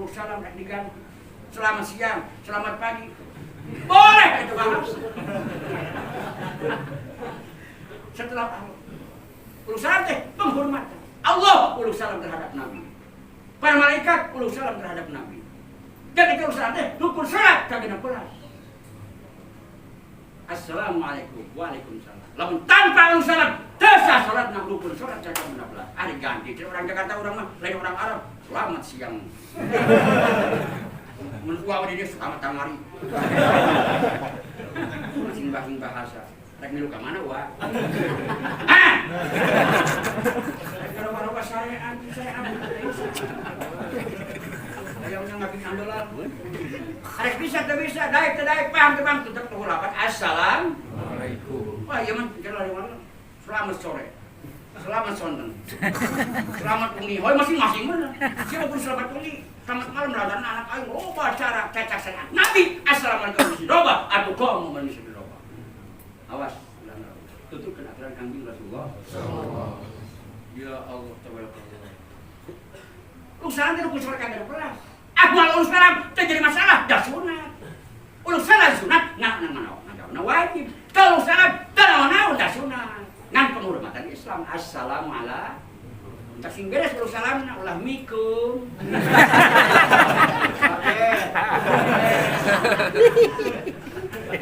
Uluk salam rek diganti. Selamat siang, selamat pagi. Boleh itu bahasa. Setelah Allah. Uluk salam teh penghormatan. Allah uluk salam terhadap Nabi. Para malaikat uluk salam terhadap Nabi. Dan itu uluk salam teh rukun salat ka-16. Assalamualaikum, waalaikumsalam. Lamun tanpa uluk salam, teu sah salat na rukun salat ka-16. Ari ganti orang Jakarta, orang mah lain orang Arab. Selamat siang. Mun uwa di dia selamat kamari. Masing-masing bahasa. Rek milu ka mana wa? Ah! Rek kalau sarean, sarean. Hayangnya ngabin andalan. Arek bisa teu bisa, daek teu daek, paham teu paham, tetep kudu lapan assalam. Assalamualaikum. Wah, iya mah jalan di mana? Selamat sore. Selamat sonten. Selamat wengi. Hoi masing-masing mana? Siapa pun selamat wengi. Selamat malam lah dan anak aing loba cara cacak syariat. Nabi assalamualaikum mesti loba atuh komo manusia loba. Awas, tutupkan aturan Kanjeng Rasulullah. Ya Allah tabarakallah. Uluk salam teh rukun salat kagak belas. Ah, moal uluk salam teh jadi masalah, dah sunat. Uluk salam sunat, nggak nang mana nggak wajib. Kalau uluk salam teu naon dah sunat. Ngan penghormatan Islam. Assalamualaikum. Tak sing beres uluk salamna ulah mikum. Oke.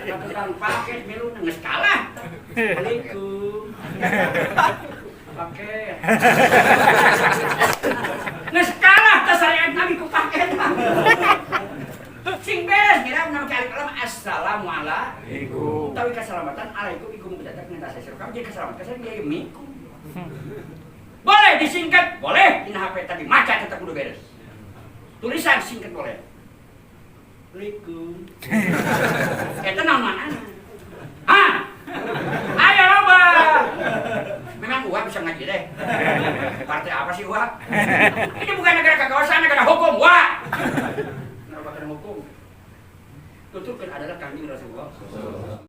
Tukang paket milu geus kalah. Assalamualaikum. Paket. Geus kalah teh syariat Nabi ku paket mah. Sing beres kira nama kali kalam assalamualaikum. Utawi keselamatan alaikum iku mendadak ngentas saya kamu jadi keselamatan saya jadi mikum. Boleh disingkat, boleh dina HP tadi maca tetap kudu beres. Tulisan singkat boleh. Assalamualaikum. Eta naon mana? Hah? Ayo loba. Memang uang bisa ngaji deh. Partai apa sih uang? Ini bukan negara kekuasaan, negara hukum, wah. Negara hukum. Tutupkan adalah Kanjeng Rasulullah.